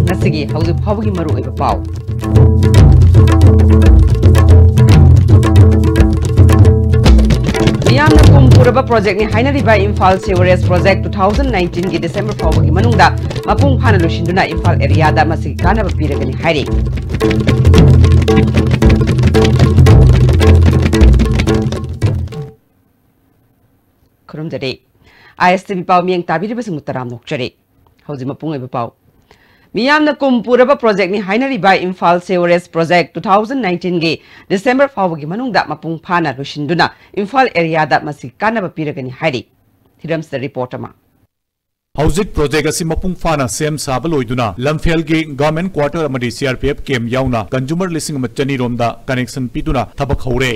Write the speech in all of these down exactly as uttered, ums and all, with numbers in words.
ꯉꯁꯤꯒꯤ ꯍꯧꯖꯤꯛ ꯐꯥꯎꯕꯒꯤ ꯃꯔꯨꯑꯣꯏꯕ ꯄꯥꯎ꯫ ꯃꯤꯌꯥꯝꯅ ꯀꯨꯝ ꯄꯨꯔꯕ ꯄ꯭ꯔꯣꯖꯦꯛꯅꯤ ꯍꯥꯏꯅꯔꯤꯕ Imphal sewerage project two thousand nineteen ꯒꯤ December ꯐꯥꯎꯕꯒꯤ ꯃꯅꯨꯡꯗ ꯃꯄꯨꯡ ꯐꯥꯅ ꯂꯣꯏꯁꯤꯟꯗꯨꯅ ꯏꯝꯐꯥꯜ area ꯗ ꯃꯁꯤꯒꯤ ꯀꯥꯟꯅꯕ ꯄꯤꯔꯒꯅꯤ ꯍꯥꯏꯔꯤ꯫ ꯈꯨꯔꯨꯝꯖꯔꯤ꯫ ISTV ꯄꯥꯎ ꯃꯤꯌꯦꯡ ꯇꯥꯕꯤꯔꯤꯕꯁꯤꯡꯕꯨ ꯇꯔꯥꯝꯅ ꯑꯣꯛꯆꯔꯤ꯫ ꯍꯧꯖꯤꯛ ꯃꯄꯨꯡ ꯑꯣꯏꯕ ꯄꯥꯎ꯫ ꯃꯤꯌꯥꯝꯅ ꯀꯨꯝ ꯄꯨꯔꯕ ꯄ꯭ꯔꯣꯖꯦꯛꯅꯤ ꯍꯥꯏꯅꯔꯤꯕ Imphal sewerage project two thousand nineteen ꯒꯤ December ꯐꯥꯎꯕꯒꯤ ꯃꯅꯨꯡꯗ ꯃꯄꯨꯡ ꯐꯥꯅ ꯂꯣꯏꯁꯤꯟꯗꯨꯅ ꯏꯝꯐꯥꯜ area ꯗ ꯃꯁꯤ ꯀꯥꯟꯅꯕ ꯄꯤꯔꯒꯅꯤ ꯍꯥꯏꯔꯤ꯫ ꯍꯤꯔꯝꯁꯤꯗ report ꯑꯃ꯫ ꯍꯧꯖꯤꯛ project ꯑꯁꯤ ꯃꯄꯨꯡ ꯐꯥꯅ ꯁꯦꯝ ꯁꯥꯕ ꯂꯣꯏꯗꯨꯅ ꯂꯝꯐꯦꯜꯒꯤ government quarter ꯑꯃꯗꯤ CRPF camp ꯌꯥꯎꯅ consumer ꯂꯤꯁꯤꯡ ꯑꯃ ꯆꯅꯤ ꯔꯣꯝꯗ connection ꯄꯤꯗꯨꯅ ꯊꯕꯛ ꯍꯧꯔꯦ꯫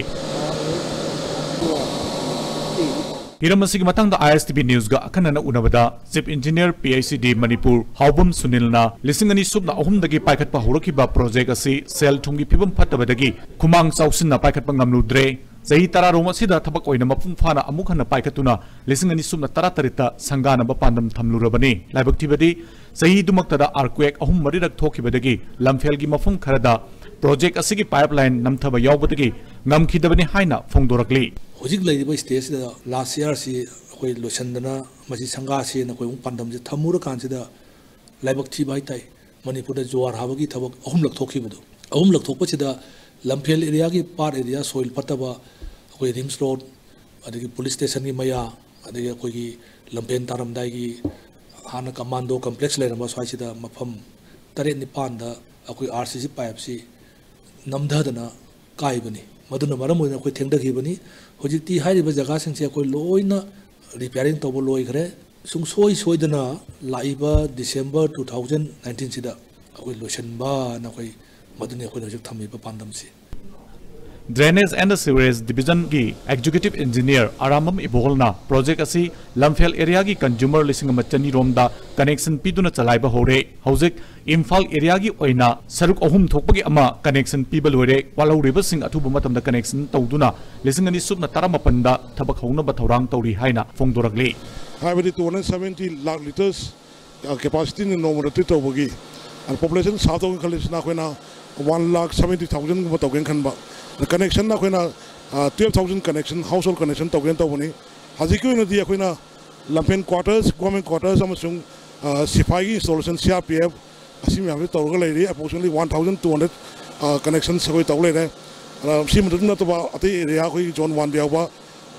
ꯍꯤꯔꯝ ꯑꯁꯤꯒꯤ ꯃꯇꯥꯡꯗ ISTV News ꯒ ꯑꯈꯟꯅꯅ ꯎꯅꯕꯗ Chief Engineer PICD ꯃꯅꯤꯄꯨꯔ ꯍꯥꯎꯕꯝ ꯁꯨꯅꯤꯜꯅ ꯂꯤꯁꯤꯡ ꯑꯅꯤ ꯁꯨꯞꯅ ꯑꯍꯨꯝꯗꯒꯤ ꯄꯥꯏꯈꯠꯄ ꯍꯧꯔꯛꯈꯤꯕ project ꯑꯁꯤ ꯁꯦꯜ ꯊꯨꯝꯒꯤ ꯐꯤꯕꯝ ꯐꯠꯇꯕꯗꯒꯤ ꯈꯨꯃꯥꯡ ꯆꯥꯎꯁꯤꯟꯅ ꯄꯥꯏꯈꯠꯄ ꯉꯝꯂꯨꯗ꯭ꯔꯦ꯫ ꯆꯍꯤ ꯇꯔꯥꯔꯣꯝ ꯑꯁꯤꯗ ꯊꯕꯛ ꯑꯣꯏꯅ ꯃꯄꯨꯡ ꯐꯥꯅ ꯑꯃꯨꯛ ꯍꯟꯅ ꯄꯥꯏꯈꯠꯇꯨꯅ ꯂꯤꯁꯤꯡ ꯑꯅꯤ ꯁꯨꯞꯅ ꯇꯔꯥꯇꯔꯦꯠꯇ ꯁꯪꯒꯥꯅꯕ ꯄꯥꯟꯗꯝ ꯊꯝꯂꯨꯔꯕꯅꯤ꯫ ꯂꯥꯏꯕꯛ ꯊꯤꯕꯗꯤ ꯆꯍꯤꯗꯨꯃꯛꯇꯗ earthquake ꯑꯍꯨꯝ ꯃꯔꯤꯔꯛ ꯊꯣꯛꯈꯤꯕꯗꯒꯤ ꯂꯝꯐꯦꯜꯒꯤ ꯃꯐꯝ ꯈꯔꯗ project ꯑꯁꯤꯒꯤ pipeline ꯅꯝꯊꯕ ꯌꯥꯎꯕꯗꯒꯤ ꯉꯝꯈꯤꯗꯕꯅꯤ ꯍꯥꯏꯅ ꯐꯣꯡꯗꯣꯔꯛꯂꯤ꯫ ꯍꯧꯖꯤꯛ ꯂꯩꯔꯤꯕ stage ꯁꯤꯗ last year ꯁꯤ ꯑꯩꯈꯣꯏ ꯂꯣꯏꯁꯤꯟꯗꯅ ꯃꯁꯤ ꯁꯪꯒꯥꯁꯦꯅ ꯑꯩꯈꯣꯏ ꯑꯃꯨꯛ ꯄꯥꯟꯗꯝꯁꯦ ꯊꯝꯃꯨꯔꯀꯥꯟꯁꯤꯗ ꯂꯥꯏꯕꯛ ꯊꯤꯕ ꯍꯥꯏꯇꯥꯏ, ꯃꯅꯤꯄꯨꯔꯗ ꯖꯨꯋꯥꯔ ꯍꯥꯕꯒꯤ ꯊꯕꯛ ꯑꯍꯨꯝꯂꯛ ꯊꯣꯛꯈꯤꯕꯗꯣ, ꯑꯍꯨꯝꯂꯛ ꯊꯣꯛꯄꯁꯤꯗ ꯂꯝꯐꯦꯜ area ꯒꯤ ꯄꯥꯠ area soil ꯐꯠꯇꯕ, ꯑꯩꯈꯣꯏ RIMS road, ꯑꯗꯒꯤ police station ꯒꯤ ꯃꯌꯥ, ꯑꯗꯒꯤ ꯑꯩꯈꯣꯏꯒꯤ ꯂꯝꯐꯦꯜ ꯇꯥꯔꯝꯗꯥꯏꯒꯤ ꯍꯥꯟꯅ commando complex ꯂꯩꯔꯝꯕ ꯁ꯭ꯋꯥꯏꯁꯤꯗ ꯃꯐꯝ ꯇꯔꯦꯠ ꯅꯤꯄꯥꯟꯗ ꯑꯩꯈꯣꯏ RCC pipe ꯁꯤ ꯅꯝꯊꯗꯅ ꯀꯥꯏꯕꯅꯤ꯫ ꯃꯗꯨꯅ ꯃꯔꯝ ꯑꯣꯏꯗꯨꯅ ꯑꯩꯈꯣꯏ ꯊꯦꯡꯊꯈꯤꯕꯅꯤ꯫ ꯍꯧꯖꯤꯛꯇꯤ ꯍꯥꯏꯔꯤꯕ ꯖꯒꯥꯁꯤꯡꯁꯦ ꯑꯩꯈꯣꯏ ꯂꯣꯏꯅ repairing ꯇꯧꯕ ꯂꯣꯏꯈ꯭ꯔꯦ꯫ ꯁꯨꯡꯁꯣꯏ ꯁꯣꯏꯗꯅ ꯂꯥꯛꯏꯕ December two thousand nineteen ꯁꯤꯗ ꯑꯩꯈꯣꯏ ꯂꯣꯏꯁꯤꯟꯕꯅ ꯑꯩꯈꯣꯏ ꯃꯗꯨꯅꯤ ꯑꯩꯈꯣꯏꯅ ꯍꯧꯖꯤꯛ ꯊꯝꯃꯤꯕ ꯄꯥꯟꯗꯝꯁꯤ꯫ Drainage and Sewerage Division ꯒꯤ Executive Engineer ꯑꯔꯥꯝꯕꯝ ꯏꯕꯣꯜꯅ project ꯑꯁꯤ ꯂꯝꯐꯦꯜ area ꯒꯤ consumer ꯂꯤꯁꯤꯡ ꯑꯃ ꯆꯅꯤ ꯔꯣꯝꯗ connection ꯄꯤꯗꯨꯅ ꯆꯂꯥꯏꯕ ꯍꯧꯔꯦ꯫ ꯍꯧꯖꯤꯛ ꯏꯝꯐꯥꯜ area ꯒꯤ ꯑꯣꯏꯅ ꯁꯔꯨꯛ ꯑꯍꯨꯝ ꯊꯣꯛꯄꯒꯤ ꯑꯃ connection ꯄꯤꯕ ꯂꯣꯏꯔꯦ꯫ ꯋꯥꯠꯍꯧꯔꯤꯕꯁꯤꯡ ꯑꯊꯨꯕ ꯃꯇꯝꯗ connection ꯇꯧꯗꯨꯅ ꯂꯤꯁꯤꯡ ꯑꯅꯤ ꯁꯨꯞꯅ ꯇꯔꯥꯃꯥꯄꯟꯗ ꯊꯕꯛ ꯍꯧꯅꯕ ꯊꯧꯔꯥꯡ ꯇꯧꯔꯤ ꯍꯥꯏꯅ ꯐꯣꯡꯗꯣꯔꯛꯂꯤ꯫ ꯍꯥꯏꯕꯗꯤ two hundred seventy lakh litres capacity ꯅ ꯅꯣꯡꯃꯗ treat ꯇꯧꯕꯒꯤ ꯑꯗ population serve ꯇꯧꯒꯦꯅ ꯈꯜꯂꯤꯁꯤꯅ ꯑꯩꯈꯣꯏꯅ one lakh seventy thousand ꯒꯨꯝꯕ ꯇꯧꯒꯦꯅ ꯈꯟꯕ꯫ ꯑꯗ connection ꯅ ꯑꯩꯈꯣꯏꯅ twelve thousand connection, household connection ꯇꯧꯒꯦꯅ ꯇꯧꯕꯅꯤ꯫ ꯍꯧꯖꯤꯛꯀꯤ ꯑꯣꯏꯅꯗꯤ ꯑꯩꯈꯣꯏꯅ ꯂꯝꯐꯦꯜ quarters, government quarters ꯑꯃꯁꯨꯡ ꯁꯤꯐꯥꯏꯒꯤ installation, C R P F, ꯑꯁꯤ ꯃꯌꯥꯝꯁꯤ ꯇꯧꯔꯒ ꯂꯩꯔꯤ꯫ Approximately one thousand two hundred connections ꯑꯩꯈꯣꯏ ꯇꯧ ꯂꯩꯔꯦ꯫ ꯑꯗ ꯁꯤ ꯃꯇꯝ ꯅꯠꯇꯕ ꯑꯇꯩ area, ꯑꯩꯈꯣꯏꯒꯤ zone one ꯗ ꯌꯥꯎꯕ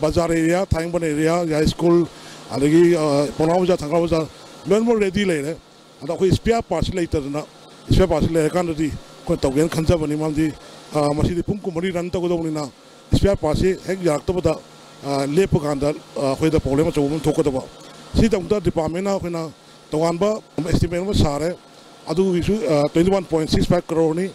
ꯕꯖꯥꯔ area, ꯊꯥꯡꯃꯩꯕꯟ area, ꯌꯥꯏ ꯁ꯭ꯀꯨꯜ, ꯑꯗꯒꯤ ꯄꯥꯎꯅꯥ ꯕꯖꯥꯔ, ꯊꯪꯒꯥꯜ ꯕꯖꯥꯔ, ꯂꯣꯏꯅꯃꯛ ready ꯂꯩꯔꯦ꯫ ꯑꯗ ꯑꯩꯈꯣꯏ spare parts ꯁꯤ ꯂꯩꯇꯗꯅ, spare parts ꯁꯤ ꯂꯩꯔꯀꯥꯟꯗꯗꯤ ꯑꯩꯈꯣꯏꯅ ꯇꯧꯒꯦꯅ ꯈꯟꯖꯕꯅꯤ꯫ ꯃꯔꯝꯗꯤ ꯃꯁꯤꯗꯤ ꯄꯨꯡ ꯀꯨꯟꯃꯔꯤ run ꯇꯧꯒꯗꯧꯕꯅꯤꯅ, spare parts ꯁꯤ ꯍꯦꯛ ꯌꯥꯔꯛꯇꯕꯗ ꯂꯦꯞꯄ ꯀꯥꯟꯗ ꯑꯩꯈꯣꯏꯗ problem ꯑꯆꯧꯕ ꯑꯃ ꯊꯣꯛꯀꯗꯕ꯫ ꯁꯤꯗꯃꯛꯇ department ꯅ ꯑꯩꯈꯣꯏꯅ ꯇꯣꯉꯥꯟꯕ estimate ꯑꯃ ꯁꯥꯔꯦ꯫ ꯑꯗꯨꯒꯤꯁꯨ twenty one point six five crore ꯅꯤ꯫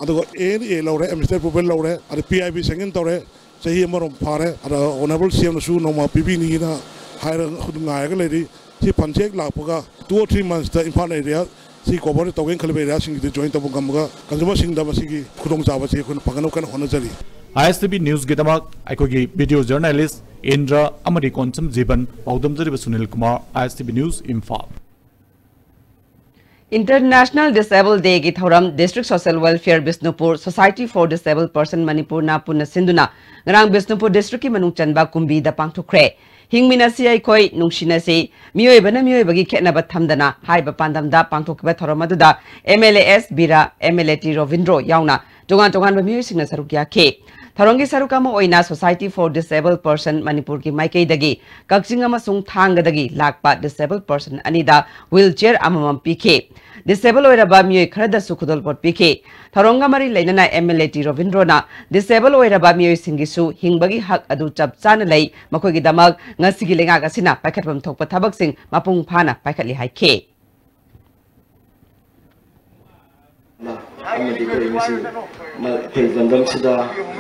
ꯑꯗꯨꯒ A and A ꯂꯧꯔꯦ, administrative approval ꯂꯧꯔꯦ, ꯑꯗ P I B sanction ꯇꯧꯔꯦ꯫ ꯆꯍꯤ ꯑꯃꯔꯣꯝ ꯐꯥꯔꯦ꯫ ꯑꯗ Honourable C M ꯅꯁꯨ ꯅꯣꯡꯃ ꯄꯤꯕꯤꯅꯤꯅ ꯍꯥꯏꯔꯒ ꯑꯗꯨꯝ ꯉꯥꯏꯔꯒ ꯂꯩꯔꯤ꯫ ꯁꯤ fund ꯁꯦ ꯍꯦꯛ ꯂꯥꯛꯄꯒ two or three months ꯇ ꯏꯝꯐꯥꯜ area ꯁꯤ cover ꯇꯧꯒꯦꯅ ꯈꯜꯂꯤꯕ area ꯁꯤꯡꯁꯤꯗ join ꯇꯧꯕ ꯉꯝꯃꯒ consumer ꯁꯤꯡꯗ ꯃꯁꯤꯒꯤ ꯈꯨꯗꯣꯡꯆꯥꯕꯁꯤ ꯑꯩꯈꯣꯏꯅ ꯐꯪꯅꯕ ꯀꯟꯅ ꯍꯣꯠꯅꯖꯔꯤ꯫ I S T V news ꯒꯤꯗꯃꯛ ꯑꯩꯈꯣꯏꯒꯤ video journalist ꯏꯟꯗ꯭ꯔ ꯑꯃꯗꯤ ꯀꯣꯟꯁꯝ ꯖꯤꯕꯟ ꯄꯥꯎꯗꯝꯖꯔꯤꯕ Sunil Kumar, I S T V news, Imphal. International Disable Day ꯒꯤ ꯊꯧꯔꯝ District Social Welfare Bishnupur, Society for Disabled Person ꯃꯅꯤꯄꯨꯔꯅ ꯄꯨꯟꯅ ꯁꯤꯟꯗꯨꯅ ꯉꯔꯥꯡ ꯕꯤꯁꯅꯨꯄꯨꯔ district ꯀꯤ ꯃꯅꯨꯡ ꯆꯟꯕ ꯀꯨꯝꯕꯤꯗ ꯄꯥꯡꯊꯣꯛꯈ꯭ꯔꯦ꯫ ꯍꯤꯡꯃꯤꯟꯅꯁꯤ ꯑꯩꯈꯣꯏ, ꯅꯨꯡꯁꯤꯅꯁꯤ, ꯃꯤꯑꯣꯏꯕꯅ ꯃꯤꯑꯣꯏꯕꯒꯤ ꯈꯦꯠꯅꯕ ꯊꯝꯗꯅ ꯍꯥꯏꯕ ꯄꯥꯟꯗꯝꯗ ꯄꯥꯡꯊꯣꯛꯈꯤꯕ ꯊꯧꯔꯝ ꯑꯗꯨꯗ M L A S Vira, M L A T Robindro ꯌꯥꯎꯅ ꯇꯣꯉꯥꯟ ꯇꯣꯉꯥꯟꯕ ꯃꯤꯑꯣꯏꯁꯤꯡꯅ ꯁꯔꯨꯛ ꯌꯥꯈꯤ꯫ ꯊꯧꯔꯝꯒꯤ ꯁꯔꯨꯛ ꯑꯃ ꯑꯣꯏꯅ Society for Disabled Person ꯃꯅꯤꯄꯨꯔꯒꯤ ꯃꯥꯏꯀꯩꯗꯒꯤ ꯀꯛꯆꯤꯡ ꯑꯃꯁꯨꯡ ꯊꯥꯡꯒꯗꯒꯤ ꯂꯥꯛꯄ disabled person ꯑꯅꯤꯗ wheelchair ꯑꯃꯃꯝ ꯄꯤꯈꯤ꯫ Disable ꯑꯣꯏꯔꯕ ꯃꯤꯑꯣꯏ ꯈꯔꯗꯁꯨ ꯈꯨꯗꯣꯜꯄꯣꯠ ꯄꯤꯈꯤ꯫ ꯊꯧꯔꯝꯒ ꯃꯔꯤ ꯂꯩꯅꯅ M L A T ꯔꯣꯕꯤꯟꯗ꯭ꯔꯣꯅ disable ꯑꯣꯏꯔꯕ ꯃꯤꯑꯣꯏꯁꯤꯡꯒꯤꯁꯨ ꯍꯤꯡꯕꯒꯤ ꯍꯛ ꯑꯗꯨ ꯆꯞ ꯆꯥꯅ ꯂꯩ, ꯃꯈꯣꯏꯒꯤꯗꯃꯛ ꯉꯁꯤꯒꯤ ꯂꯩꯉꯥꯛ ꯑꯁꯤꯅ ꯄꯥꯏꯈꯠꯐꯝ ꯊꯣꯛꯄ ꯊꯕꯛꯁꯤꯡ ꯃꯄꯨꯡ ꯐꯥꯅ ꯄꯥꯏꯈꯠꯂꯤ ꯍꯥꯏꯈꯤ꯫ ꯑꯃꯗꯤ ꯑꯩꯈꯣꯏ ꯉꯁꯤ ꯃ-, ꯑꯩꯈꯣꯏ ꯂꯝꯗꯝꯁꯤꯗ,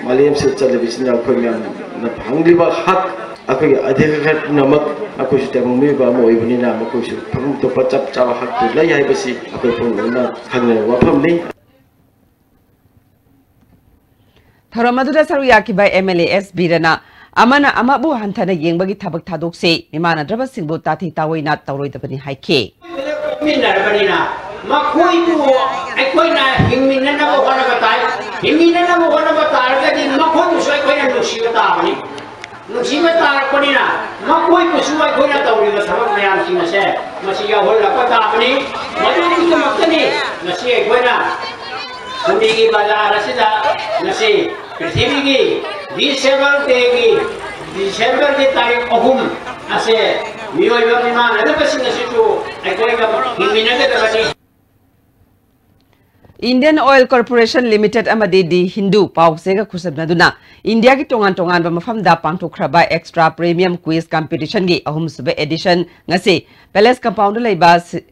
ꯃꯥꯂꯦꯝꯁꯤꯗ ꯆꯠꯂꯤꯕꯁꯤꯅ ꯑꯩꯈꯣꯏ ꯃꯌꯥꯝꯅ ꯐꯪꯂꯤꯕ ꯍꯛ, ꯑꯩꯈꯣꯏꯒꯤ ꯑꯙꯤꯀꯥꯔ ꯄꯨꯝꯅꯃꯛ ꯑꯩꯈꯣꯏꯁꯨ ꯇꯥꯏꯕꯪ ꯃꯤꯑꯣꯏꯕ ꯑꯃ ꯑꯣꯏꯕꯅꯤꯅ ꯃꯈꯣꯏꯁꯨ ꯐꯪꯐꯝ ꯊꯣꯛꯄ ꯆꯞ ꯆꯥꯕ ꯍꯛꯇꯨ ꯂꯩ ꯍꯥꯏꯕꯁꯤ ꯑꯩꯈꯣꯏ ꯄꯨꯝꯅꯃꯛꯅ ꯈꯪꯅꯔꯕ ꯋꯥꯐꯝꯅꯤ꯫ ꯊꯧꯔꯝ ꯑꯗꯨꯗ ꯁꯔꯨꯛ ꯌꯥꯈꯤꯕ M L A S ꯕꯤꯔꯅ ꯑꯃꯅ ꯑꯃꯕꯨ ꯍꯟꯊꯅ ꯌꯦꯡꯕꯒꯤ ꯊꯕꯛ ꯊꯥꯗꯣꯛꯁꯤ, ꯃꯤꯃꯥꯟꯅꯗ꯭ꯔꯕꯁꯤꯡꯕꯨ ꯇꯥꯊꯤ ꯇꯥꯑꯣꯏꯅ ꯇꯧꯔꯣꯏꯗꯕꯅꯤ ꯍꯥꯏꯈꯤ꯫ ꯄꯨꯟꯅ ꯄꯣꯛꯃꯤꯟꯅꯔꯕꯅꯤꯅ ꯃꯈꯣꯏꯕꯨ ꯑꯩꯈꯣꯏꯅ ꯍꯤꯡꯃꯤꯟꯅꯅꯕ ꯍꯣꯠꯅꯕ ꯇꯥꯏ꯫ ꯍꯤꯡꯃꯤꯟꯅꯅꯕ ꯍꯣꯠꯅꯕ ꯇꯥꯔꯒꯗꯤ ꯃꯈꯣꯏꯕꯨꯁꯨ ꯑꯩꯈꯣꯏꯅ ꯅꯨꯡꯁꯤꯕ ꯇꯥꯕꯅꯤ꯫ ꯅꯨꯡꯁꯤꯕ ꯇꯥꯔꯛꯄꯅꯤꯅ ꯃꯈꯣꯏꯕꯨꯁꯨ ꯑꯩꯈꯣꯏꯅ ꯇꯧꯔꯤꯕ ꯊꯕꯛ ꯃꯌꯥꯝꯁꯤꯡ ꯑꯁꯦ ꯃꯁꯤ ꯌꯥꯎꯍꯜꯂꯛꯄ ꯇꯥꯕꯅꯤ꯫ ꯃꯗꯨꯒꯤꯗꯃꯛꯇꯅꯤ ꯉꯁꯤ ꯑꯩꯈꯣꯏꯅ ꯀꯨꯝꯕꯤꯒꯤ ꯕꯖꯥꯔ ꯑꯁꯤꯗ ꯉꯁꯤ ꯄ꯭ꯔꯤꯊꯤꯕꯤꯒꯤ Disabled Dayꯒꯤ Decemberꯒꯤ ꯇꯥꯔꯤꯛ ꯑꯍꯨꯝ ꯑꯁꯦ ꯃꯤꯑꯣꯏꯕ ꯃꯤꯃꯥꯟꯅꯗꯕꯁꯤꯡ ꯑꯁꯤꯁꯨ ꯑꯩꯈꯣꯏꯒ ꯍꯤꯡꯃꯤꯟꯅꯒꯗꯕꯅꯤ꯫ Indian Oil Corporation Limited ꯑꯃꯗꯤ The Hindu ꯄꯥꯎ ꯆꯦꯒ ꯈꯨꯠꯁꯝꯅꯗꯨꯅ ꯏꯟꯗꯤꯌꯥꯒꯤ ꯇꯣꯉꯥꯟ ꯇꯣꯉꯥꯟꯕ ꯃꯐꯝꯗ ꯄꯥꯡꯊꯣꯛꯈ꯭ꯔꯕ Extra Premium Quiz Competitionꯒꯤ ꯑꯍꯨꯝꯁꯨꯕ edition ꯉꯁꯤ Palace Compoundꯗ ꯂꯩꯕ ꯁꯤ-,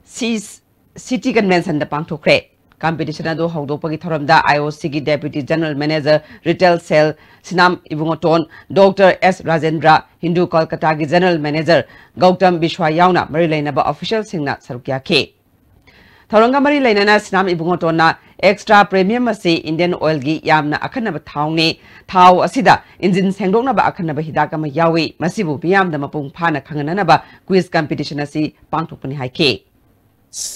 ꯁꯤ-, City Conventionꯗ ꯄꯥꯡꯊꯣꯛꯈ꯭ꯔꯦ꯫ Competition ꯑꯗꯨ ꯍꯧꯗꯣꯛꯄꯒꯤ ꯊꯧꯔꯝꯗ IOCꯒꯤ Deputy General Manager Retail Cell ꯁꯤꯅꯥꯝ ꯏꯕꯨꯡꯉꯣꯇꯣꯟ, Doctor S Rajendra, Hindu Kolkataꯒꯤ General Manager Gautam ꯕꯤꯁ꯭ꯋꯥ ꯌꯥꯎꯅ ꯃꯔꯤ ꯂꯩꯅꯕ officialꯁꯤꯡꯅ ꯁꯔꯨꯛ ꯌꯥꯈꯤ꯫ ꯊꯧꯔꯝꯒ ꯃꯔꯤ ꯂꯩꯅꯅ ꯁꯤꯅꯥꯝ ꯏꯕꯨꯡꯉꯣꯇꯣꯟꯅ Extra Premium ꯑꯁꯤ Indian Oilꯒꯤ ꯌꯥꯝꯅ ꯑꯈꯟꯅꯕ ꯊꯥꯎꯅꯤ꯫ ꯊꯥꯎ ꯑꯁꯤꯗ engine ꯁꯦꯡꯗꯣꯛꯅꯕ ꯑꯈꯟꯅꯕ ꯍꯤꯗꯥꯛ ꯑꯃ ꯌꯥꯎꯏ꯫ ꯃꯁꯤꯕꯨ ꯃꯤꯌꯥꯝꯗ ꯃꯄꯨꯡ ꯐꯥꯅ ꯈꯪꯍꯟꯅꯅꯕ quiz competition ꯑꯁꯤ ꯄꯥꯡꯊꯣꯛꯄꯅꯤ ꯍꯥꯏꯈꯤ꯫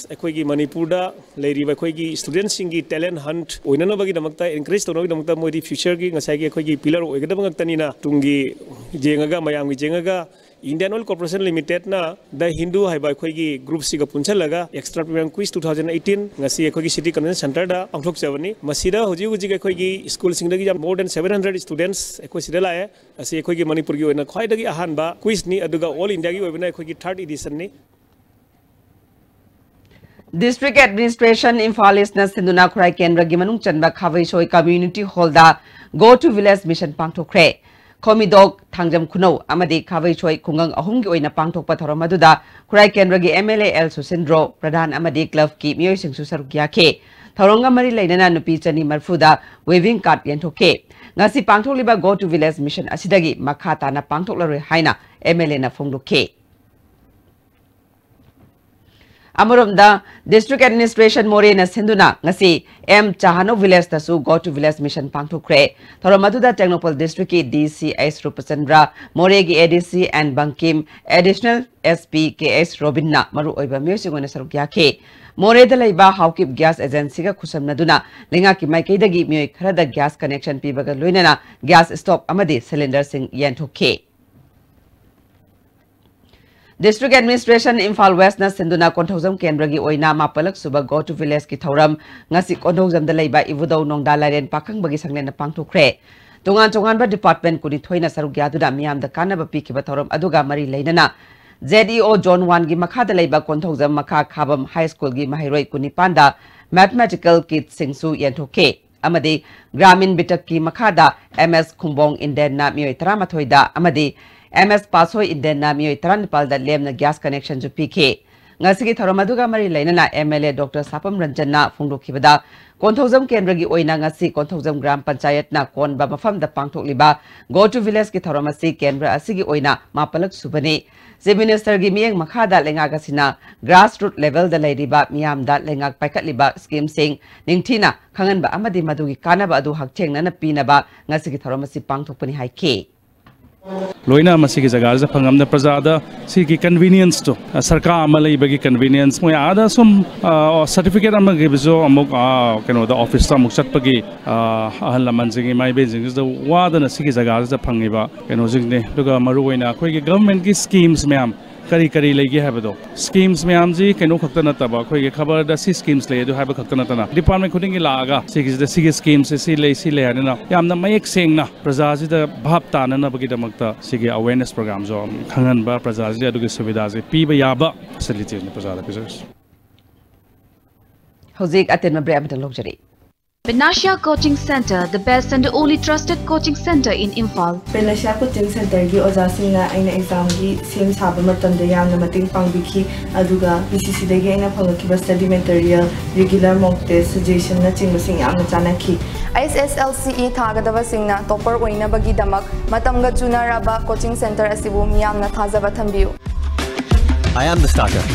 ꯑꯩꯈꯣꯏꯒꯤ ꯃꯅꯤꯄꯨꯔꯗ ꯂꯩꯔꯤꯕ ꯑꯩꯈꯣꯏꯒꯤ studentꯁꯤꯡꯒꯤ talent hunt ꯑꯣꯏꯅꯅꯕꯒꯤꯗꯃꯛꯇ, encourage ꯇꯧꯅꯕꯒꯤꯗꯃꯛꯇ ꯃꯣꯏꯗꯤ futureꯒꯤ ꯉꯁꯥꯏꯒꯤ ꯑꯩꯈꯣꯏꯒꯤ pillar ꯑꯣꯏꯒꯗꯕ ꯉꯥꯛꯇꯅꯤꯅ, ꯇꯨꯡꯒꯤ ꯌꯦꯡꯉꯒ, ꯃꯌꯥꯝꯒꯤ ꯌꯦꯡꯉꯒ, Indian Oil Corporation Limitedꯅ The Hindu ꯍꯥꯏꯕ ꯑꯩꯈꯣꯏꯒꯤ groupꯁꯤꯒ ꯄꯨꯟꯁꯤꯜꯂꯒ Extra Premium Quiz two thousand eighteen ꯉꯁꯤ ꯑꯩꯈꯣꯏꯒꯤ City Convention Centreꯗ ꯄꯥꯡꯊꯣꯛꯆꯕꯅꯤ꯫ ꯃꯁꯤꯗ ꯍꯧꯖꯤꯛ ꯍꯧꯖꯤꯛ ꯑꯩꯈꯣꯏꯒꯤ schoolꯁꯤꯡꯗꯒꯤ ꯌꯥꯝ more than seven hundred students ꯑꯩꯈꯣꯏ ꯁꯤꯗ ꯂꯥꯛꯑꯦ꯫ ꯑꯁꯤ ꯑꯩꯈꯣꯏꯒꯤ ꯃꯅꯤꯄꯨꯔꯒꯤ ꯑꯣꯏꯅ ꯈ꯭ꯋꯥꯏꯗꯒꯤ ꯑꯍꯥꯟꯕ quizꯅꯤ, ꯑꯗꯨꯒ all Indiaꯒꯤ ꯑꯣꯏꯕꯅ ꯑꯩꯈꯣꯏꯒꯤ third editionꯅꯤ꯫ District Administration Imphal Eastꯅ ꯁꯤꯟꯗꯨꯅ ꯈꯨꯔꯥꯏ ꯀꯦꯟꯗ꯭ꯔꯒꯤ ꯃꯅꯨꯡ ꯆꯟꯕ ꯈꯥꯕꯩꯁꯣꯏ Community Hallꯗ Go to Village Mission ꯄꯥꯡꯊꯣꯛꯈ꯭ꯔꯦ꯫ ꯈꯣꯃꯤꯗꯣꯛ, Thangjam ꯈꯨꯅꯧ ꯑꯃꯗꯤ ꯈꯥꯕꯩꯁꯣꯏ ꯈꯨꯡꯒꯪ ꯑꯍꯨꯝꯒꯤ ꯑꯣꯏꯅ ꯄꯥꯡꯊꯣꯛꯄ ꯊꯧꯔꯝ ꯑꯗꯨꯗ ꯈꯨꯔꯥꯏ ꯀꯦꯟꯗ꯭ꯔꯒꯤ MLA ꯑꯦꯜ ꯁꯨꯁꯤꯟꯗ꯭ꯔꯣ ꯄ꯭ꯔꯙꯥꯟ ꯑꯃꯗꯤ clubꯀꯤ ꯃꯤꯑꯣꯏꯁꯤꯡꯁꯨ ꯁꯔꯨꯛ ꯌꯥꯈꯤ꯫ ꯊꯧꯔꯝꯒ ꯃꯔꯤ ꯂꯩꯅꯅ ꯅꯨꯄꯤ ꯆꯅꯤ ꯃꯔꯤꯐꯨꯗ weaving card ꯌꯦꯟꯊꯣꯛꯈꯤ꯫ ꯉꯁꯤ ꯄꯥꯡꯊꯣꯛꯂꯤꯕ Go to Village Mission ꯑꯁꯤꯗꯒꯤ ꯃꯈꯥ ꯇꯥꯅ ꯄꯥꯡꯊꯣꯛꯂꯔꯣꯏ ꯍꯥꯏꯅ MLAꯅ ꯐꯣꯡꯗꯣꯛꯈꯤ꯫ ꯑꯃꯔꯣꯝꯗ, District Administration ꯃꯣꯔꯦꯅ ꯁꯤꯟꯗꯨꯅ ꯉꯁꯤ ꯑꯦꯝ ꯆꯍꯥꯅꯣ ꯚꯤꯂꯦꯖꯇꯁꯨ Go to Village Mission ꯄꯥꯡꯊꯣꯛꯈ꯭ꯔꯦ꯫ ꯊꯧꯔꯝ ꯑꯗꯨꯗ ꯇꯦꯡꯅꯧꯄꯜ ꯗꯤꯁꯇ꯭ꯔꯤꯛꯀꯤ ꯗꯤ ꯁꯤ ꯑꯩꯆ ꯔꯨꯄꯆꯟꯗ꯭ꯔ, ꯃꯣꯔꯦꯒꯤ A D C N Bangkim, additional S P K H ꯔꯣꯕꯤꯟꯅ ꯃꯔꯨꯑꯣꯏꯕ ꯃꯤꯑꯣꯏꯁꯤꯡ ꯑꯣꯏꯅ ꯁꯔꯨꯛ ꯌꯥꯈꯤ꯫ ꯃꯣꯔꯦꯗ ꯂꯩꯕ ꯍꯥꯎꯀꯤꯞ ꯒ꯭ꯌꯥꯁ ꯑꯦꯖꯦꯟꯁꯤꯒ ꯈꯨꯠꯁꯝꯅꯗꯨꯅ ꯂꯩꯉꯥꯛꯀꯤ ꯃꯥꯏꯀꯩꯗꯒꯤ ꯃꯤꯑꯣꯏ ꯈꯔꯗ ꯒ꯭ꯌꯥꯁ ꯀꯅꯦꯛꯁꯟ ꯄꯤꯕꯒ ꯂꯣꯏꯅꯅ ꯒ꯭ꯌꯥꯁ ꯁ꯭ꯇꯣꯞ ꯑꯃꯗꯤ ꯁꯤꯂꯤꯟꯗꯔꯁꯤꯡ ꯌꯦꯟꯊꯣꯛꯈꯤ꯫ District Administration ꯏꯝꯐꯥꯜ ꯋꯦꯁꯅ ꯁꯤꯟꯗꯨꯅ ꯀꯣꯟꯊꯧꯖꯝ ꯀꯦꯟꯗ꯭ꯔꯒꯤ ꯑꯣꯏꯅ ꯃꯥꯄꯜꯂꯛ ꯁꯨꯕ Go to Village ꯀꯤ ꯊꯧꯔꯝ ꯉꯁꯤ ꯀꯣꯟꯊꯧꯖꯝꯗ ꯂꯩꯕ ꯏꯕꯨꯙꯧ ꯅꯣꯡꯗꯥ ꯂꯥꯏꯔꯦꯟ ꯄꯥꯈꯪꯕꯒꯤ ꯁꯪꯂꯦꯟꯗ ꯄꯥꯡꯊꯣꯛꯈ꯭ꯔꯦ꯫ ꯇꯣꯉꯥꯟ ꯇꯣꯉꯥꯟꯕ ꯗꯤꯄꯥꯔꯠꯃꯦꯟ ꯀꯨꯟꯅꯤꯊꯣꯏꯅ ꯁꯔꯨꯛ ꯌꯥꯗꯨꯅ ꯃꯤꯌꯥꯝꯗ ꯀꯥꯟꯅꯕ ꯄꯤꯈꯤꯕ ꯊꯧꯔꯝ ꯑꯗꯨꯒ ꯃꯔꯤ ꯂꯩꯅꯅ ꯖꯦꯗ ꯏ ꯑꯣ ꯖꯣꯟ ꯋꯥꯟꯒꯤ ꯃꯈꯥꯗ ꯂꯩꯕ ꯀꯣꯟꯊꯧꯖꯝ ꯃꯈꯥ ꯈꯥꯕꯝ ꯍꯥꯏ ꯁ꯭ꯀꯨꯜꯒꯤ ꯃꯍꯩꯔꯣꯏ ꯀꯨꯟꯅꯤꯄꯥꯟꯗ ꯃꯦꯊꯃꯦꯇꯤꯀꯦꯜ ꯀꯤꯠꯁꯤꯡꯁꯨ ꯌꯦꯟꯊꯣꯛꯈꯤ꯫ ꯑꯃꯗꯤ ꯒ꯭ꯔꯥꯃꯤꯟ ꯕꯤꯇꯛꯀꯤ ꯃꯈꯥꯗ ꯑꯦꯝ ꯑꯦꯁ ꯈꯨꯝꯕꯣꯡ ꯏꯟꯗꯦꯟꯅ ꯃꯤꯑꯣꯏ ꯇꯔꯥꯃꯥꯊꯣꯏꯗ ꯑꯃꯗꯤ ꯑꯦꯝ ꯑꯦꯁ ꯄꯥꯁꯣꯏ ꯏꯟꯗꯦꯟꯅ ꯃꯤꯑꯣꯏ ꯇꯔꯥꯅꯤꯄꯥꯜꯗ ꯂꯦꯝꯅ ꯒ꯭ꯌꯥꯁ ꯀꯅꯦꯛꯁꯟꯁꯨ ꯄꯤꯈꯤ꯫ ꯉꯁꯤꯒꯤ ꯊꯧꯔꯝ ꯑꯗꯨꯒ ꯃꯔꯤ ꯂꯩꯅꯅ M L A doctor ꯁꯥꯄꯝ ꯔꯟꯖꯟꯅ ꯐꯣꯡꯗꯣꯛꯈꯤꯕꯗ, Konthoujam ꯀꯦꯟꯗ꯭ꯔꯒꯤ ꯑꯣꯏꯅ ꯉꯁꯤ ꯀꯣꯟꯊꯧꯖꯝ ꯒ꯭ꯔꯥꯝ ꯄꯟꯆꯥꯌꯠꯅ ꯀꯣꯟꯕ ꯃꯐꯝꯗ ꯄꯥꯡꯊꯣꯛꯂꯤꯕ Go to Village ꯀꯤ ꯊꯧꯔꯝ ꯑꯁꯤ ꯀꯦꯟꯗ꯭ꯔ ꯑꯁꯤꯒꯤ ꯑꯣꯏꯅ ꯃꯥꯄꯜꯂꯛ ꯁꯨꯕꯅꯤ꯫ ꯆꯤꯐ ꯃꯤꯅꯤꯁꯇꯔꯒꯤ ꯃꯤꯠꯌꯦꯡ ꯃꯈꯥꯗ ꯂꯩꯉꯥꯛ ꯑꯁꯤꯅ ꯒ꯭ꯔꯥꯁ ꯔꯨꯠ ꯂꯦꯚꯦꯜꯗ ꯂꯩꯔꯤꯕ ꯃꯤꯌꯥꯝꯗ ꯂꯩꯉꯥꯛ ꯄꯥꯏꯈꯠꯂꯤꯕ ꯁ꯭ꯀꯤꯝꯁꯤꯡ ꯅꯤꯡꯊꯤꯅ ꯈꯪꯍꯟꯕ ꯑꯃꯗꯤ ꯃꯗꯨꯒꯤ ꯀꯥꯟꯅꯕ ꯑꯗꯨ ꯍꯛꯊꯦꯡꯅꯅ ꯄꯤꯅꯕ ꯉꯁꯤꯒꯤ ꯊꯧꯔꯝ ꯑꯁꯤ ꯄꯥꯡꯊꯣꯛꯄꯅꯤ ꯍꯥꯏꯈꯤ꯫ ꯂꯣꯏꯅ ꯃꯁꯤꯒꯤ ꯖꯒꯥꯁꯤꯗ ꯐꯪꯉꯝꯗ ꯄ꯭ꯔꯖꯥꯗ ꯁꯤꯒꯤ ꯀꯟꯚꯤꯅꯤꯌꯟꯁꯇꯣ, ꯁꯔꯀꯥꯔ ꯑꯃ ꯂꯩꯕꯒꯤ ꯀꯟꯚꯤꯅꯤꯌꯟꯁ, ꯃꯣꯏ ꯑꯥꯗ ꯁꯨꯝ ꯁꯔꯇꯤꯐꯤꯀꯦꯠ ꯑꯃ ꯂꯩꯕꯁꯨ ꯑꯃꯨꯛ, ꯑ, ꯀꯩꯅꯣꯗ, ꯑꯣꯐꯤꯁꯇ ꯑꯃꯨꯛ ꯆꯠꯄꯒꯤ, ꯑ, ꯑꯍꯜ ꯂꯃꯟꯁꯤꯡ, ꯏꯃꯥ ꯏꯕꯦꯟꯁꯤꯡꯁꯤꯗ ꯋꯥꯗꯅ ꯁꯤꯒꯤ ꯖꯒꯥꯁꯤꯗ ꯐꯪꯉꯤꯕ ꯀꯩꯅꯣꯁꯤꯡꯅꯤ꯫ ꯑꯗꯨꯒ ꯃꯔꯨꯑꯣꯏꯅ ꯑꯩꯈꯣꯏꯒꯤ ꯒꯚꯔꯟꯃꯦꯟꯠꯀꯤ ꯁ꯭ꯀꯤꯝꯁ ꯃꯌꯥꯝ ꯀꯔꯤ ꯀꯔꯤ ꯂꯩꯒꯦ ꯍꯥꯏꯕꯗꯣ, ꯁ꯭ꯀꯤꯝꯁ ꯃꯌꯥꯝꯁꯤ ꯀꯩꯅꯣ ꯈꯛꯇ ꯅꯠꯇꯕ, ꯑꯩꯈꯣꯏꯒꯤ ꯈꯕꯔꯗ ꯁꯤ ꯁ꯭ꯀꯤꯝꯁ ꯂꯩ ꯑꯗꯨ ꯍꯥꯏꯕ ꯈꯛꯇ ꯅꯠꯇꯅ, ꯗꯤꯄꯥꯔꯠꯃꯦꯟꯠ ꯈꯨꯗꯤꯡꯒꯤ ꯂꯥꯛꯑꯒ ꯁꯤꯒꯤꯁꯤꯗ ꯁꯤꯒꯤ ꯁ꯭ꯀꯤꯝꯁꯦ ꯁꯤ ꯂꯩ, ꯁꯤ ꯂꯩ ꯍꯥꯏꯗꯅ ꯌꯥꯝꯅ ꯃꯌꯦꯛ ꯁꯦꯡꯅ ꯄ꯭ꯔꯖꯥꯁꯤꯗ ꯚꯥꯞ ꯇꯥꯅꯅꯕꯒꯤꯗꯃꯛꯇ ꯁꯤꯒꯤ ꯑꯋꯦꯔꯅꯦꯁ ꯄ꯭ꯔꯣꯒ꯭ꯔꯥꯝꯁꯨ ꯈꯪꯍꯟꯕ, ꯄ꯭ꯔꯖꯥꯁꯤꯗ ꯑꯗꯨꯒꯤ ꯁꯨꯕꯤꯗꯥꯁꯦ ꯄꯤꯕ ꯌꯥꯕ ꯐꯦꯁꯤꯂꯤꯇꯤꯁꯅꯤ ꯄ꯭ꯔꯖꯥꯗ ꯄꯤꯖꯔꯤꯁꯦ꯫ ꯍꯧꯖꯤꯛ ꯑꯇꯦꯟꯕ ꯕ꯭ꯔꯦꯛ ꯑꯃꯇꯪ ꯂꯧꯖꯔꯤ꯫ Panacea Coaching Center, the best and only trusted coaching center in Imphal. Panacea coaching ꯁꯦꯟꯇꯔꯒꯤ ꯑꯣꯖꯥꯁꯤꯡꯅ ꯑꯩꯅ ꯑꯦꯛꯖꯥꯝꯒꯤ ꯁꯦꯝ ꯁꯥꯕ ꯃꯇꯝꯗ ꯌꯥꯝꯅ ꯃꯇꯦꯡ ꯄꯥꯡꯕꯤꯈꯤ, ꯑꯗꯨꯒ ꯄꯤ ꯁꯤ ꯁꯤꯗꯒꯤ ꯑꯩꯅ ꯐꯪꯂꯛꯈꯤꯕ ꯁ꯭ꯇꯗꯤ ꯃꯦꯇꯔꯤꯌꯦꯜ, ꯔꯤꯒꯨꯂꯔ ꯃꯣꯛ ꯇꯦꯁ, ꯁꯖꯦꯁꯟꯅꯆꯤꯡꯕꯁꯤꯡ ꯌꯥꯝꯅ ꯆꯥꯟꯅꯈꯤ꯫ ꯑꯦꯁ ꯑꯦꯁ ꯑꯦꯜ ꯁꯤ ꯏ ꯊꯥꯒꯗꯕꯁꯤꯡꯅ ꯇꯣꯄꯔ ꯑꯣꯏꯅꯕꯒꯤꯗꯃꯛ ꯃꯇꯝꯒ ꯆꯨꯅꯔꯕ ꯀꯣꯆꯤꯡ ꯁꯦꯟꯇꯔ ꯑꯁꯤꯕꯨ ꯃꯤꯌꯥꯝꯅ ꯊꯥꯖꯕ ꯊꯝꯕꯤꯌꯨ꯫ I am the starter.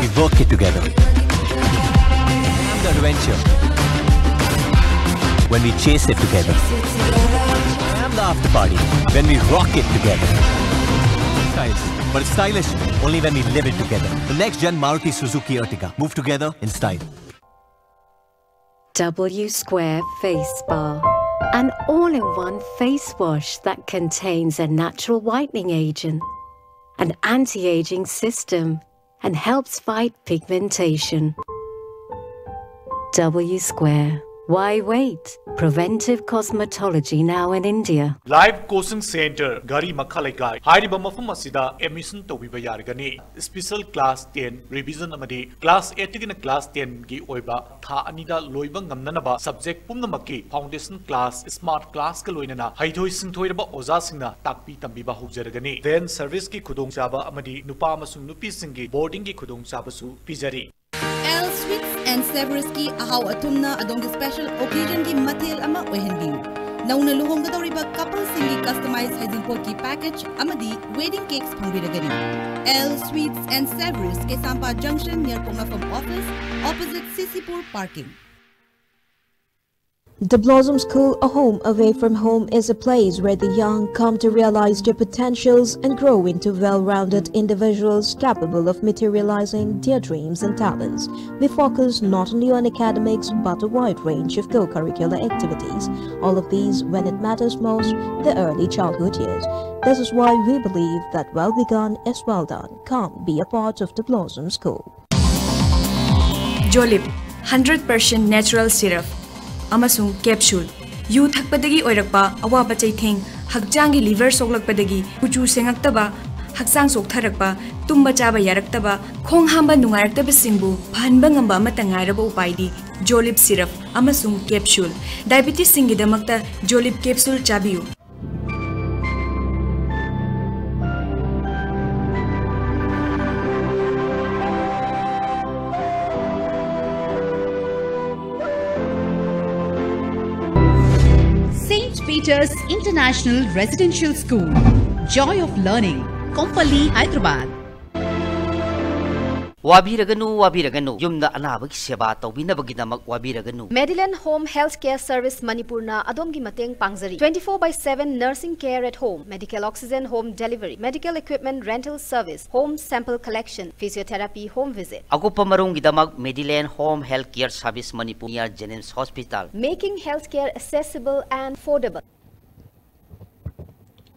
We work it together. I am the adventure when we chase it together. I am the after party when we rock it together. Stylish, but it's stylish only when we live it together. The next gen Maruti Suzuki Ertiga. Move together in style. W Square Face Bar. An all in one face wash that contains a natural whitening agent, an anti aging system, and helps fight pigmentation. W Square. Why wait? Preventive cosmetology now in India. Live Coaching Center, ꯘꯔꯤ ꯃꯈꯥ ꯂꯩꯀꯥꯏ꯫ ꯍꯥꯏꯔꯤꯕ ꯃꯐꯝ ꯑꯁꯤꯗ admission ꯇꯧꯕꯤꯕ ꯌꯥꯔꯒꯅꯤ꯫ Special class ten revision ꯑꯃꯗꯤ class eight ꯇꯒꯤꯅ class ten ꯒꯤ ꯑꯣꯏꯕ ꯊꯥ ꯑꯅꯤꯗ ꯂꯣꯏꯕ ꯉꯝꯅꯅꯕ subject ꯄꯨꯝꯅꯃꯛꯀꯤ foundation class, smart class ꯀ ꯂꯣꯏꯅꯅ ꯍꯩꯊꯣꯏ ꯁꯤꯡꯊꯣꯏꯔꯕ ꯑꯣꯖꯥꯁꯤꯡꯅ ꯇꯥꯛꯄꯤ ꯇꯝꯕꯤꯕ ꯍꯧꯖꯔꯒꯅꯤ꯫ Van service ꯀꯤ ꯈꯨꯗꯣꯡꯆꯥꯕ ꯑꯃꯗꯤ ꯅꯨꯄꯥ ꯑꯃꯁꯨꯡ ꯅꯨꯄꯤꯁꯤꯡꯒꯤ boarding ꯒꯤ ꯈꯨꯗꯣꯡꯆꯥꯕꯁꯨ ꯄꯤꯖꯔꯤ꯫ L Sweets and Savories ꯀꯤ ꯑꯍꯥꯎ ꯑꯊꯨꯝꯅ ꯑꯗꯣꯝꯒꯤ special occasion ꯒꯤ ꯃꯊꯦꯜ ꯑꯃ ꯑꯣꯏꯍꯟꯕꯤꯌꯨ꯫ ꯅꯧꯅ ꯂꯨꯍꯣꯡꯒꯗꯧꯔꯤꯕ couple ꯁꯤꯡꯒꯤ customize ꯍꯩꯖꯤꯡꯄꯣꯠꯀꯤ package ꯑꯃꯗꯤ wedding cakes ꯐꯪꯕꯤꯔꯒꯅꯤ꯫ L Sweets and Savories, Keishampat junction near ꯄꯣꯛꯅꯐꯝ office, opposite C C Pur parking. The Blossom School, a home away from home, is a place where the young come to realize their potentials and grow into well rounded individuals capable of materializing their dreams and talents. We focus not only on academics but a wide range of co curricular activities, all of these when it matters most, the early childhood years. This is why we believe that well begun is well done. Come be a part of the Blossom School. Jolib, hundred percent natural syrup ꯑꯃꯁꯨꯡ capsule꯫ U ꯊꯛꯄꯗꯒꯤ ꯑꯣꯏꯔꯛꯄ ꯑꯋꯥꯕ ꯆꯩꯊꯦꯡ, ꯍꯛꯆꯥꯡꯒꯤ liver ꯁꯣꯛꯂꯛꯄꯗꯒꯤ ꯀꯨꯆꯨ ꯁꯦꯡꯉꯛꯇꯕ, ꯍꯛꯆꯥꯡ ꯆꯣꯛꯊꯔꯛꯄ, ꯇꯨꯝꯕ ꯆꯥꯕ ꯌꯥꯔꯛꯇꯕ, ꯈꯣꯡ ꯍꯥꯝꯕ ꯅꯨꯡꯉꯥꯏꯔꯛꯇꯕꯁꯤꯡꯕꯨ ꯐꯍꯟꯕ ꯉꯝꯕ ꯑꯃꯠꯇ ꯉꯥꯏꯔꯕ ꯎꯄꯥꯏꯗꯤ Jolib syrup ꯑꯃꯁꯨꯡ capsule꯫ Diabetes ꯁꯤꯡꯒꯤꯗꯃꯛꯇ Jolib capsule ꯆꯥꯕꯤꯌꯨ꯫ Saint Peter's International Residential School, Joy of Learning, Kompally, Hyderabad. ꯋꯥꯕꯤꯔꯒꯅꯨ, ꯋꯥꯕꯤꯔꯒꯅꯨ꯫ ꯌꯨꯝꯗ ꯑꯅꯥꯕꯒꯤ ꯁꯦꯕꯥ ꯇꯧꯕꯤꯅꯕꯒꯤꯗꯃꯛ ꯋꯥꯕꯤꯔꯒꯅꯨ꯫ Medilane Home Health Care Service ꯃꯅꯤꯄꯨꯔꯅ ꯑꯗꯣꯝꯒꯤ ꯃꯇꯦꯡ ꯄꯥꯡꯖꯔꯤ꯫ Twenty four by seven nursing care at home, medical oxygen home delivery, medical equipment rental service, home sample collection, physiotherapy home visit. ꯑꯀꯨꯞꯄ ꯃꯔꯣꯜꯒꯤꯗꯃꯛ Medilane Home Health Care Service Manipur, near Jenims Hospital. Making healthcare accessible and affordable.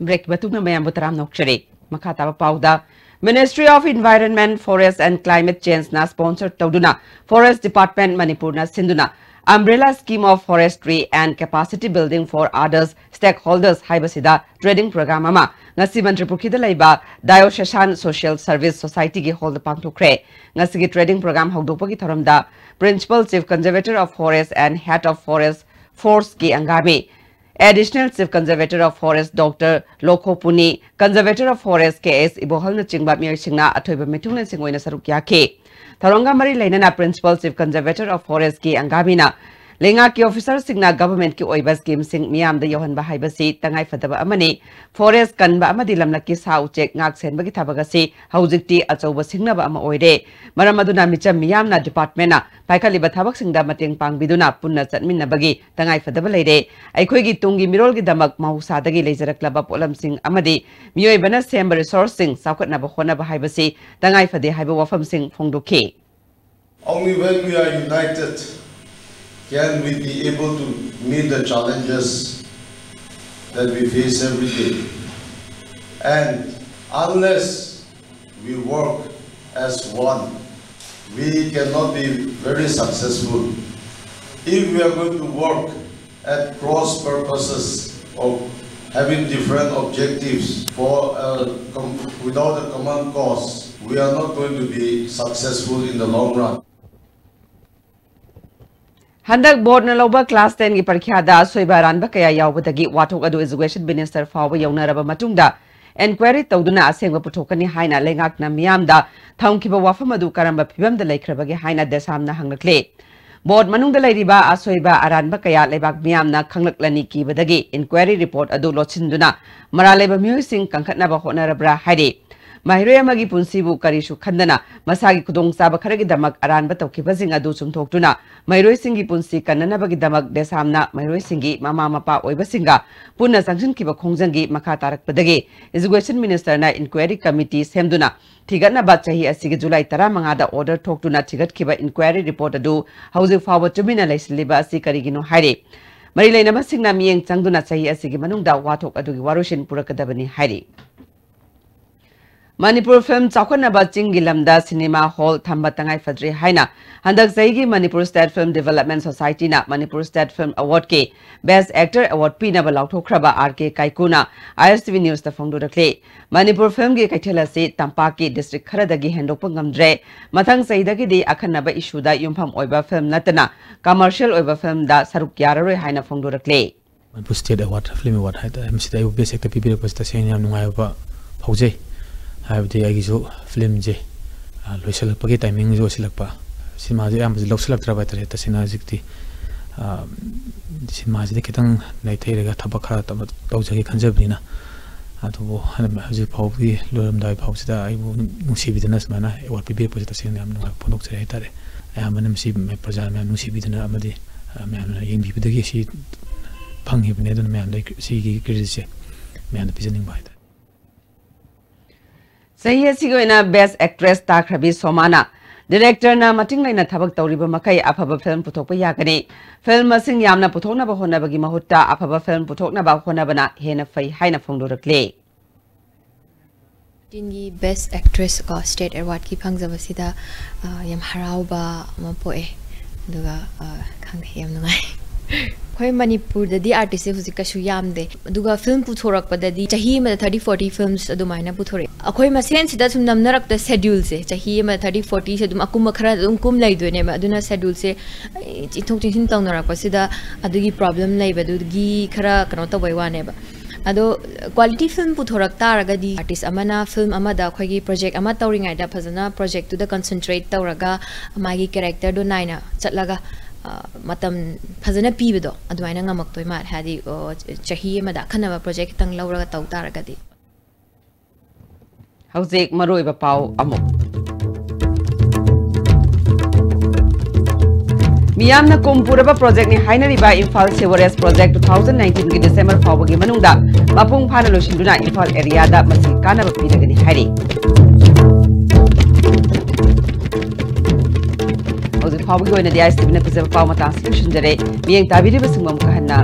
Break ꯃꯇꯨꯡꯗ ꯃꯌꯥꯝꯕꯨ ꯇꯔꯥꯝꯅ ꯑꯣꯛꯆꯔꯤ꯫ ꯃꯈꯥ ꯇꯥꯕ ꯄꯥꯎꯗ, Ministry of Environment, Forest and Climate Change ꯅ sponsor ꯇꯧꯗꯨꯅ Forest Department ꯃꯅꯤꯄꯨꯔꯅ ꯁꯤꯟꯗꯨꯅ Umbrella Scheme of Forestry and Capacity Building for Other Stakeholders ꯍꯥꯏꯕꯁꯤꯗ training program ꯑꯃ ꯉꯁꯤ ꯃꯟꯇ꯭ꯔꯤꯄꯨꯈ꯭ꯔꯤꯗ ꯂꯩꯕ Diocesan Social Service Society ꯒꯤ hall ꯗ ꯄꯥꯡꯊꯣꯛꯈ꯭ꯔꯦ꯫ ꯉꯁꯤꯒꯤ training program ꯍꯧꯗꯣꯛꯄꯒꯤ ꯊꯧꯔꯝꯗ Principal Chief Conservator of Forest and Head of Forest Force ꯀꯤ Angami, Additional Chief Conservator of Forest Doctor ꯂꯣꯈꯣ ꯄꯨꯅꯤ, Conservator of Forest ꯀꯦ ꯑꯦꯁ ꯏꯕꯣꯍꯜꯅꯆꯤꯡꯕ ꯃꯤꯑꯣꯏꯁꯤꯡꯅ ꯑꯊꯣꯏꯕ ꯃꯤꯊꯨꯡꯂꯦꯟꯁꯤꯡ ꯑꯣꯏꯅ ꯁꯔꯨꯛ ꯌꯥꯈꯤ꯫ ꯊꯧꯔꯝꯒ ꯃꯔꯤ ꯂꯩꯅꯅ Principal Chief Conservator of Forest ꯀꯤ ꯑꯪꯒꯥꯃꯤꯅ ꯂꯩꯉꯥꯛꯀꯤ officer ꯁꯤꯡꯅ government ꯀꯤ ꯑꯣꯏꯕ scheme ꯁꯤꯡ ꯃꯤꯌꯥꯝꯗ ꯌꯧꯍꯟꯕ ꯍꯥꯏꯕꯁꯤ ꯇꯉꯥꯏꯐꯗꯕ ꯑꯃꯅꯤ꯫ Forest ꯀꯟꯕ ꯑꯃꯗꯤ ꯂꯝꯂꯛꯀꯤ ꯁꯥ ꯎꯆꯦꯛ ꯉꯥꯛ ꯁꯦꯟꯕꯒꯤ ꯊꯕꯛ ꯑꯁꯤ ꯍꯧꯖꯤꯛꯇꯤ ꯑꯆꯧꯕ ꯁꯤꯡꯅꯕ ꯑꯃ ꯑꯣꯏꯔꯦ꯫ ꯃꯔꯝ ꯑꯗꯨꯅ ꯃꯤꯆꯝ ꯃꯤꯌꯥꯝꯅ department ꯅ ꯄꯥꯏꯈꯠꯂꯤꯕ ꯊꯕꯛꯁꯤꯡꯗ ꯃꯇꯦꯡ ꯄꯥꯡꯕꯤꯗꯨꯅ ꯄꯨꯟꯅ ꯆꯠꯃꯤꯟꯅꯕꯒꯤ ꯇꯉꯥꯏꯐꯗꯕ ꯂꯩꯔꯦ꯫ ꯑꯩꯈꯣꯏꯒꯤ ꯇꯨꯡꯒꯤ ꯃꯤꯔꯣꯜꯒꯤꯗꯃꯛ ꯃꯍꯧꯁꯥꯗꯒꯤ ꯂꯩꯖꯔꯛꯂꯕ ꯄꯣꯠꯂꯝꯁꯤꯡ ꯑꯃꯗꯤ ꯃꯤꯑꯣꯏꯕꯅ ꯁꯦꯝꯕ resource ꯁꯤꯡ ꯆꯥꯎꯈꯠꯅꯕ ꯍꯣꯠꯅꯕ ꯍꯥꯏꯕꯁꯤ ꯇꯉꯥꯏꯐꯗꯦ ꯍꯥꯏꯕ ꯋꯥꯐꯝꯁꯤꯡ ꯐꯣꯡꯗꯣꯛꯈꯤ꯫ Only when we are united can we be able to meet the challenges that we face every day. And unless we work as one, we cannot be very successful. If we are going to work at cross purposes of having different objectives for a com-, without a common cause, we are not going to be successful in the long run. ꯍꯟꯗꯛ board ꯅ ꯂꯧꯕ class ten ꯒꯤ ꯄꯔꯤꯈ꯭ꯌꯥꯗ ꯑꯁꯣꯏꯕ ꯑꯔꯥꯟꯕ ꯀꯌꯥ ꯌꯥꯎꯕꯗꯒꯤ ꯋꯥꯊꯣꯛ ꯑꯗꯨ Education Minister ꯐꯥꯎꯕ ꯌꯧꯅꯔꯕ ꯃꯇꯨꯡꯗ inquiry ꯇꯧꯗꯨꯅ ꯑꯁꯦꯡꯕ ꯄꯨꯊꯣꯛꯀꯅꯤ ꯍꯥꯏꯅ ꯂꯩꯉꯥꯛꯅ ꯃꯤꯌꯥꯝꯗ ꯊꯝꯈꯤꯕ ꯋꯥꯐꯝ ꯑꯗꯨ ꯀꯔꯝꯕ ꯐꯤꯕꯝꯗ ꯂꯩꯈ꯭ꯔꯕꯒꯦ ꯍꯥꯏꯅ ꯗꯦꯁꯥꯝꯅ ꯍꯪꯂꯛꯂꯦ꯫ Board ꯃꯅꯨꯡꯗ ꯂꯩꯔꯤꯕ ꯑꯁꯣꯏꯕ ꯑꯔꯥꯟꯕ ꯀꯌꯥ ꯂꯩꯕꯥꯛ ꯃꯤꯌꯥꯝꯅ ꯈꯪꯂꯛꯂꯅꯤ ꯀꯤꯕꯗꯒꯤ inquiry report ꯑꯗꯨ ꯂꯣꯠꯁꯤꯟꯗꯨꯅ ꯃꯔꯥꯜ ꯂꯩꯕ ꯃꯤꯑꯣꯏꯁꯤꯡ ꯀꯟꯈꯠꯅꯕ ꯍꯣꯠꯅꯔꯕ꯭ꯔꯥ ꯍꯥꯏꯔꯤ꯫ ꯃꯍꯩꯔꯣꯏ ꯑꯃꯒꯤ ꯄꯨꯟꯁꯤꯕꯨ ꯀꯔꯤꯁꯨ ꯈꯟꯗꯅ ꯃꯁꯥꯒꯤ ꯈꯨꯗꯣꯡꯆꯥꯕ ꯈꯔꯒꯤꯗꯃꯛ ꯑꯔꯥꯟꯕ ꯇꯧꯈꯤꯕꯁꯤꯡ ꯑꯗꯨ ꯆꯨꯝꯊꯣꯛꯇꯨꯅ ꯃꯍꯩꯔꯣꯏꯁꯤꯡꯒꯤ ꯄꯨꯟꯁꯤ ꯀꯟꯅꯅꯕꯒꯤꯗꯃꯛ ꯗꯦꯁꯥꯝꯅ ꯃꯍꯩꯔꯣꯏꯁꯤꯡꯒꯤ ꯃꯃꯥ ꯃꯄꯥ ꯑꯣꯏꯕꯁꯤꯡꯒ ꯄꯨꯟꯅ ꯆꯪꯁꯤꯟꯈꯤꯕ ꯈꯣꯡꯖꯪꯒꯤ ꯃꯈꯥ ꯇꯥꯔꯛꯄꯗꯒꯤ Education Ministerꯅ inquiry committee ꯁꯦꯝꯗꯨꯅ ꯊꯤꯒꯠꯅꯕ ꯆꯍꯤ ꯑꯁꯤꯒꯤ July ꯇꯔꯥꯃꯉꯥꯗ order ꯊꯣꯛꯇꯨꯅ ꯊꯤꯒꯠꯈꯤꯕ inquiry report ꯑꯗꯨ ꯍꯧꯖꯤꯛ ꯐꯥꯎꯕ ꯇꯨꯃꯤꯟꯅ ꯂꯩꯁꯤꯜꯂꯤꯕ ꯑꯁꯤ ꯀꯔꯤꯒꯤꯅꯣ ꯍꯥꯏꯔꯤ꯫ ꯃꯔꯤ ꯂꯩꯅꯕꯁꯤꯡꯅ ꯃꯤꯠꯌꯦꯡ ꯆꯪꯗꯨꯅ ꯆꯍꯤ ꯑꯁꯤꯒꯤ ꯃꯅꯨꯡꯗ ꯋꯥꯊꯣꯛ ꯑꯗꯨꯒꯤ ꯋꯥꯔꯣꯏꯁꯤꯟ ꯄꯨꯔꯛꯀꯗꯕꯅꯤ ꯍꯥꯏꯔꯤ꯫ ꯃꯅꯤꯄꯨꯔ film ꯆꯥꯎꯈꯠꯅꯕ ꯆꯤꯡꯒꯤ ꯂꯝꯗ cinema hall ꯊꯝꯕ ꯇꯉꯥꯏ ꯐꯗ꯭ꯔꯦ ꯍꯥꯏꯅ ꯍꯟꯗꯛ ꯆꯍꯤꯒꯤ Manipur State Film Development Societyꯅ Manipur State Film Awardꯀꯤ Best Actor Award ꯄꯤꯅꯕ ꯂꯥꯎꯊꯣꯛꯈ꯭ꯔꯕ R K ꯀꯥꯏꯀꯨꯅ ISTV Newsꯇ ꯐꯣꯡꯗꯣꯔꯛꯂꯤ꯫ ꯃꯅꯤꯄꯨꯔ filmꯒꯤ ꯀꯩꯊꯦꯜ ꯑꯁꯤ ꯇꯝꯄꯥꯛꯀꯤ district ꯈꯔꯗꯒꯤ ꯍꯦꯟꯗꯣꯛꯄ ꯉꯝꯗ꯭ꯔꯦ꯫ ꯃꯊꯪ ꯆꯍꯤꯗꯒꯤꯗꯤ ꯑꯈꯟꯅꯕ issueꯗ ꯌꯨꯝꯐꯝ ꯑꯣꯏꯕ film ꯅꯠꯇꯅ commercial ꯑꯣꯏꯕ filmꯗ ꯁꯔꯨꯛ ꯌꯥꯔꯔꯣꯏ ꯍꯥꯏꯅ ꯐꯣꯡꯗꯣꯔꯛꯂꯤ꯫ Manipur State Award, Film Award ꯍꯥꯏ ꯇꯥꯔꯦ, ꯃꯁꯤꯗ ꯑꯩꯕꯨ Best Actor ꯄꯤꯕꯤꯔꯛꯄꯁꯤ ꯇꯁꯦꯡꯅ ꯌꯥꯝ ꯅꯨꯡꯉꯥꯏꯕ ꯐꯥꯎꯖꯩ꯫ ꯍꯥꯏꯕꯗꯤ ꯑꯩꯒꯤꯁꯨ filmꯁꯦ, ꯑ, ꯂꯣꯏꯁꯤꯜꯂꯛꯄꯒꯤ timingꯁꯨ ꯑꯣꯏꯁꯤꯜꯂꯛꯄ, cinemaꯁꯦ ꯑꯌꯥꯝꯕꯁꯨ ꯂꯧꯁꯤꯜꯂꯛꯇ꯭ꯔꯕ ꯍꯥꯏ ꯇꯥꯔꯦ꯫ ꯇꯁꯦꯡꯅ ꯍꯧꯖꯤꯛꯇꯤ, ꯑ, cinemaꯁꯤꯗ ꯈꯤꯇꯪ ꯅꯩꯊꯩꯔꯒ ꯊꯕꯛ ꯈꯔ ꯇꯧ-, ꯇꯧꯖꯒꯦ ꯈꯟꯖꯕꯅꯤꯅ, ꯑꯗꯨꯕꯨ ꯍꯟꯗꯛ ꯍꯧꯖꯤꯛ ꯐꯥꯎꯕꯒꯤ ꯂꯣꯏꯔꯝꯗꯥꯏ ꯐꯥꯎꯁꯤꯗ ꯑꯩꯕꯨ ꯅꯨꯡꯁꯤꯕꯤꯗꯅ ꯁꯨꯃꯥꯏꯅ award ꯄꯤꯕꯤꯔꯛꯄꯁꯦ ꯇꯁꯦꯡꯅ ꯌꯥꯝ ꯅꯨꯡꯉꯥꯏꯕ ꯐꯣꯡꯗꯣꯛꯆꯔꯤ ꯍꯥꯏ ꯇꯥꯔꯦ꯫ ꯑꯌꯥꯝꯕꯅ ꯃꯁꯤ ꯃ-, ꯄ꯭ꯔꯖꯥ ꯃꯌꯥꯝ ꯅꯨꯡꯁꯤꯕꯤꯗꯅ ꯑꯃꯗꯤ, ꯑ, ꯃꯌꯥꯝꯅ ꯌꯦꯡꯕꯤꯕꯗꯒꯤ ꯁꯤ ꯐꯪꯉꯤꯕꯅꯦ꯫ ꯑꯗꯨꯅ ꯃꯌꯥꯝꯗ ꯑꯩ ꯁꯤꯒꯤ creditꯁꯦ ꯃꯌꯥꯝꯗ ꯄꯤꯖꯅꯤꯡꯕ ꯍꯥꯏ ꯇꯥꯔꯦ꯫ ꯆꯍꯤ ꯑꯁꯤꯒꯤ ꯑꯣꯏꯅ Best Actress ꯇꯥꯈ꯭ꯔꯕꯤ ꯁꯣꯃꯥꯅ, Directorꯅ ꯃꯇꯤꯡ ꯂꯩꯅ ꯊꯕꯛ ꯇꯧꯔꯤꯕ ꯃꯈꯩ ꯑꯐꯕ film ꯄꯨꯊꯣꯛꯄ ꯌꯥꯒꯅꯤ꯫ Film ꯃꯁꯤꯡ ꯌꯥꯝꯅ ꯄꯨꯊꯣꯛꯅꯕ ꯍꯣꯠꯅꯕꯒꯤ ꯃꯍꯨꯠꯇ ꯑꯐꯕ film ꯄꯨꯊꯣꯛꯅꯕ ꯍꯣꯠꯅꯕꯅ ꯍꯦꯟꯅ ꯐꯩ ꯍꯥꯏꯅ ꯐꯣꯡꯗꯣꯔꯛꯂꯤ꯫ ꯇꯤꯟꯒꯤ Best Actress ꯀꯣ, State Awardꯀꯤ ꯐꯪꯖꯕꯁꯤꯗ, ꯑ, ꯌꯥꯝ ꯍꯔꯥꯎꯕ ꯑꯃ ꯄꯣꯛꯑꯦ꯫ ꯑꯗꯨꯒ, ꯑ, ꯈꯪꯗꯦ, ꯌꯥꯝ ꯅꯨꯡꯉꯥꯏ꯫ ꯑꯩꯈꯣꯏ ꯃꯅꯤꯄꯨꯔꯗꯗꯤ artistꯁꯦ ꯍꯧꯖꯤꯛ ꯀꯩꯁꯨ ꯌꯥꯝꯗꯦ꯫ ꯑꯗꯨꯒ film ꯄꯨꯊꯣꯔꯛꯄꯗꯗꯤ ꯆꯍꯤ ꯑꯃꯗ thirty, forty films ꯑꯗꯨꯃꯥꯏꯅ ꯄꯨꯊꯣꯔꯛꯑꯦ꯫ ꯑꯩꯈꯣꯏ ꯃꯁꯦꯟꯁꯤꯗ ꯁꯨꯝ ꯅꯝꯅꯔꯛꯇ scheduleꯁꯦ, ꯆꯍꯤ ꯑꯃꯗ thirty, fortyꯁꯦ ꯑꯗꯨꯝ ꯑꯀꯨꯝꯕ ꯈꯔ ꯑꯗꯨꯝ ꯀꯨꯝ ꯂꯩꯗꯣꯏꯅꯦꯕ꯫ ꯑꯗꯨꯅ scheduleꯁꯦ ꯆꯤꯟꯊꯣꯛ ꯆꯤꯟꯁꯤꯟ ꯇꯧꯅꯔꯛꯄꯁꯤꯗ ꯑꯗꯨꯒꯤ problem ꯂꯩꯕꯗꯨꯒꯤ ꯈꯔ ꯀꯩꯅꯣ ꯇꯧꯕꯩ ꯋꯥꯅꯦꯕ꯫ ꯑꯗꯣ quality film ꯄꯨꯊꯣꯔꯛ ꯇꯥꯔꯒꯗꯤ artist ꯑꯃꯅ film ꯑꯃꯗ ꯑꯩꯈꯣꯏꯒꯤ project ꯑꯃ ꯇꯧꯔꯤꯉꯩꯗ ꯐꯖꯅ projectꯇꯨꯗ concentrate ꯇꯧꯔꯒ ꯃꯥꯒꯤ characterꯗꯣ ꯅꯥꯏꯅ ꯆꯠꯂꯒ, ꯑ, ꯃꯇꯝ ꯐꯖꯅ ꯄꯤꯕꯗꯣ ꯑꯗꯨꯃꯥꯏꯅ ꯉꯝꯃꯛꯇꯣꯏ ꯃꯥꯜꯂꯦ꯫ ꯍꯥꯏꯗꯤ, ꯑꯣ, ꯆꯍꯤ ꯑꯃꯗ ꯑꯈꯟꯅꯕ project ꯈꯤꯇꯪ ꯂꯧꯔꯒ ꯇꯧ ꯇꯥꯔꯒꯗꯤ꯫ ꯍꯧꯖꯤꯛ ꯃꯔꯨꯑꯣꯏꯕ ꯄꯥꯎ ꯑꯃꯨꯛ꯫ ꯃꯤꯌꯥꯝꯅ ꯀꯨꯝ ꯄꯨꯔꯕ ꯄ꯭ꯔꯣꯖꯦꯛꯅꯤ ꯍꯥꯏꯅꯔꯤꯕ Imphal sewerage project two thousand nineteen ꯒꯤ ꯗꯤꯁꯦꯝꯕꯔ ꯐꯥꯎꯕꯒꯤ ꯃꯅꯨꯡꯗ ꯃꯄꯨꯡ ꯐꯥꯅ ꯂꯣꯏꯁꯤꯟꯗꯨꯅ ꯏꯝꯐꯥꯜ ꯑꯦꯔꯤꯌꯥꯗ ꯃꯁꯤ ꯀꯥꯟꯅꯕ ꯄꯤꯔꯒꯅꯤ ꯍꯥꯏꯔꯤ꯫ ꯍꯧꯖꯤꯛ ꯐꯥꯎꯕꯒꯤ ꯑꯣꯏꯅꯗꯤ ꯑꯥꯏ ꯑꯦꯁ ꯇꯤ ꯚꯤꯅ ꯄꯤꯖꯕ ꯄꯥꯎ ꯃꯇꯥꯡꯁꯤ ꯂꯣꯏꯁꯤꯟꯖꯔꯦ꯫ ꯃꯤꯠꯌꯦꯡ ꯇꯥꯕꯤꯔꯤꯕꯁꯤꯡꯕꯨ ꯑꯃꯨꯛꯀ ꯍꯟꯅ